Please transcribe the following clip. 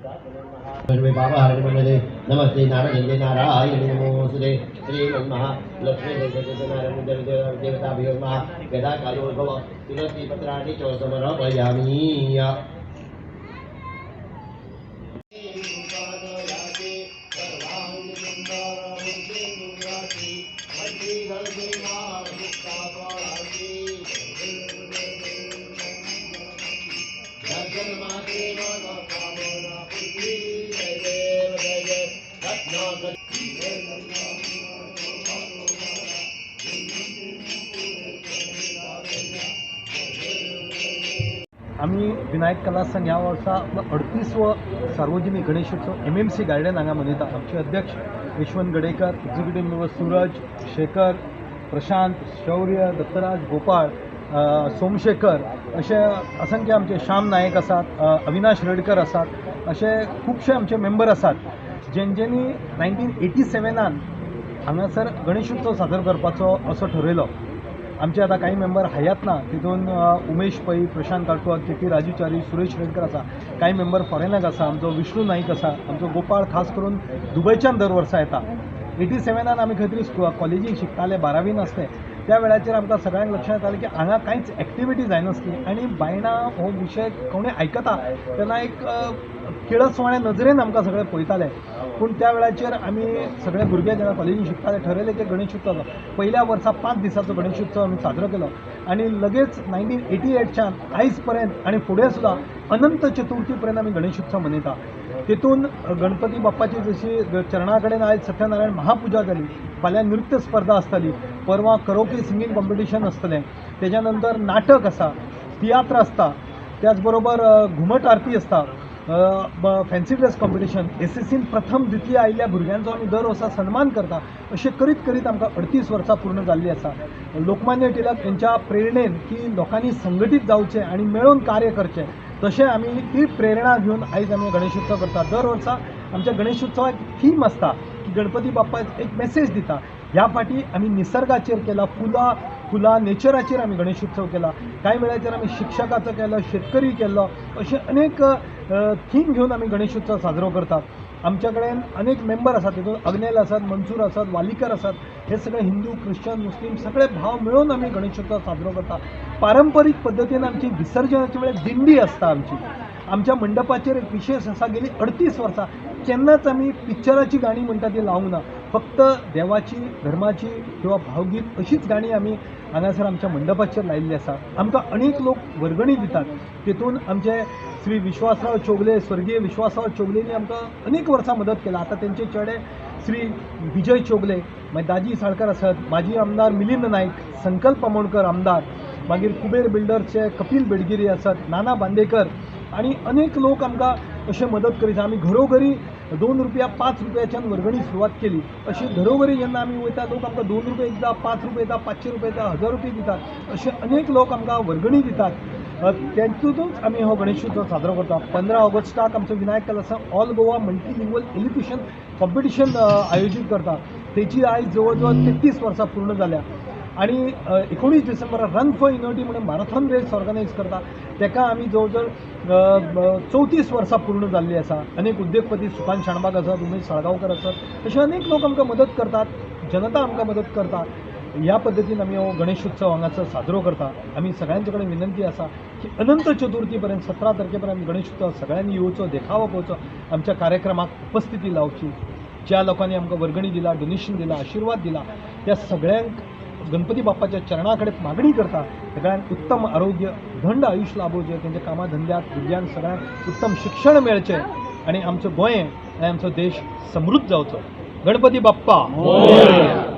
पापहारिणमण्डले नमस्ते नारायण नारायण नमोस्तुते। श्रीमन्महा लक्ष्मी नारायण देवताभ्यो नमः। गदा कालोद्भव तुलसी पत्राणि च समर्पयामि। आमी विनायक कला संघ ह्या वर्सा आपलो 38वो सार्वजनीक गणेशोत्सव MMC garden हांगा मनयता। आमचे अध्यक्ष यशवंत गडेकर, एक्झिक्युटीव मेंबर सूरज, शेखर, प्रशांत, शौर्य, दत्तराज, गोपाळ, सोमशेखर अशे असंख्य आमचे श्याम नायक आसात, अविनाश रेडकर आसात, अशे खुबशे आमचे मेंबर आसात जेंच्यांनी 1987 हांगासर गणेशोत्सव सादर करपाचो असो ठरयलो। आमचे आतां कांय मेंबर हयात ना, तितून उमेश पै, प्रशांत काटकर, के पी राजू च्यारी, सुरेश रेडकर आसा, कांय मेंबर फॉरेनाक आसा, आमचो विष्णू नाईक आसा, आमचो गोपाळ खास करून दुबयच्यान दर वर्सा येता। 87 आमी खंय तरी कॉलेजीन शिकताले, 12वीन आसले, त्या वेळाचेर आमकां सगळ्यांक लक्षांत येतालें की हांगा कांयच एक्टिविटी जायनासली आनी बायणां हो विशय कोणूय आयकता तेन्ना एक किळसवाण्या नजरेन आमकां सगळे पळयताले। पूण त्या वेळाचेर आमी सगळे भुरगे जेन्ना कॉलेजीन शिकताले ठरयलें की गणेशोत्सव पयल्या वर्सा 5 दिसाचो गणेशोत्सव आमी साजरो केलो आनी लगेच 1988च्यान आयज पर्यंत आनी फुडें सुद्दां अनंत चतुर्थी पर्यंत आमी गणेशोत्सव मनयता। तितून गणपती बाप्पाची जशी चरणा कडेन आयज सत्यनारायण महापुजा जाली, फाल्यां नृत्य स्पर्धा आसतली, परवां करोके सिंगींग कॉम्पिटिशन आसतलें, तेज्या नंतर नाटक आसा, तियात्र आसता, त्याच बरोबर घुमट आरती आसता, फॅन्सी ड्रेस कॉम्पिटिशन, SSCन प्रथम द्वितीय आयिल्ल्या भुरग्यांचो आमी दर वर्सा सन्मान करता। अशें करीत करीत आमकां 38 वर्सां पूर्ण जाल्लीं आसा। लोकमान्य टिळक हेंच्या प्रेरणेन की लोकांनी संघटीत जावचें आनी मेळून कार्य करचें, तशें आमी ती प्रेरणा घेवन आयज आमी गणेशोत्सव करता। दर वर्सा आमच्या गणेशोत्सवाक थीम आसता की गणपती बाप्पा एक मेसेज दिता। ह्या फाटी आमी निसर्गाचेर केला, फुलां नेचराचेर आमी गणेशोत्सव केला, कांय वेळाचेर आमी शिक्षकाचो केलो, शेतकरी केल्लो, अशे अनेक थीम घेवन आमी गणेशोत्सव साजरो करतात। आमच्या कडेन अनेक मेंबर आसात, तितून अग्नेल आसात, मंसूर आसात, वालीकर आसात, हे सगळे हिंदू, क्रिश्चन, मुस्लीम सगळे भाव मेळून आमी गणेशोत्सव साजरो करता। पारंपरीक पद्दतीन आमची विसर्जनाच्या वेळार दिंडी आसता आमची। आमच्या मंडपाचेर एक विशेष आसा, गेली 38 वर्सां केन्नाच आमी पिक्चराची गाणी म्हणटा ती लावंक ना, फक्त देवाची, धर्माची किंवा भावगीत अशीच गाणी आमी हांगासर आमच्या मंडपाचेर लायिल्ली आसा। आमकां अनेक लोक वर्गणी दितात, तितून आमचे श्री विश्वासराव चोगले, स्वर्गीय विश्वासराव चोगलेंनी आमकां अनेक वर्सां मदत केला। आतां तेंचे चेडे श्री विजय चोगले, मागीर दाजी साळकर आसत, माजी आमदार मिलिंद नायक, संकल्प आमोणकर आमदार, मागीर कुबेर बिल्डर्सचे कपील बेडगिरी आसत, नाना बांदेकर आनी अनेक लोक आमकां अशें मदत करीत। आमी घरोघरी 2 रुपया 5 रुपयाच्यान वर्गणी सुरवात केली। अशी घरोघरी जेन्ना आमी वयता लोक आमकां 2 रुपये दिता, 5 रुपये दिता, 500 रुपये दिता, 1000 रुपये दितात, अशे अनेक लोक आमकां वर्गणी दितात। तेतूंतच आमी हो गणेशोत्सव साजरो करता। 15 ऑगस्टाक आमचो विनायक कला संघ all Goa multilingual elocution competition आयोजीत करता, तेची आयज जवळ जवळ 33 वर्सां पूर्ण जाल्या। आनी 19 डिसेंबराक रन फॉर युनिटी म्हणून मॅरेथॉन रेस ऑर्गनायज करता, तेका आमी जवळ जवळ 34 वर्सां पूर्ण जाल्ली आसा। अनेक उद्देगपती सुकांत शाणबाग आसात, उमेश साळगांवकर आसात, अशे अनेक लोक आमकां मदत करतात, जनता आमकां मदत करता। ह्या पद्दतीन आमी हो गणेशोत्सव हांगासर साजरो करता। आमी सगळ्यांचे कडेन विनंती आसा की अनंत चतुर्थी पर्यंत 17 तारखे पर्यंत गणेशोत्सव सगळ्यांनी येवचो, देखावो पळोवचो, आमच्या कार्यक्रमाक उपस्थिती लावची। ज्या लोकांनी आमकां वर्गणी दिला, डोनेशन दिला, आशिर्वाद दिला, त्या सगळ्यांक गणपती बाप्पाच्या चरणा कडेन मागणी करता, सगळ्यांक उत्तम आरोग्य, थंड आयुश्य लाभोवचें, तेंच्या कामा धंद्यात भुरग्यांक सगळ्यांक उत्तम शिक्षण मेळचें आनी आमचो गोंय आनी आमचो देश समृद्ध जावचो। गणपती बाप्पा मोरया।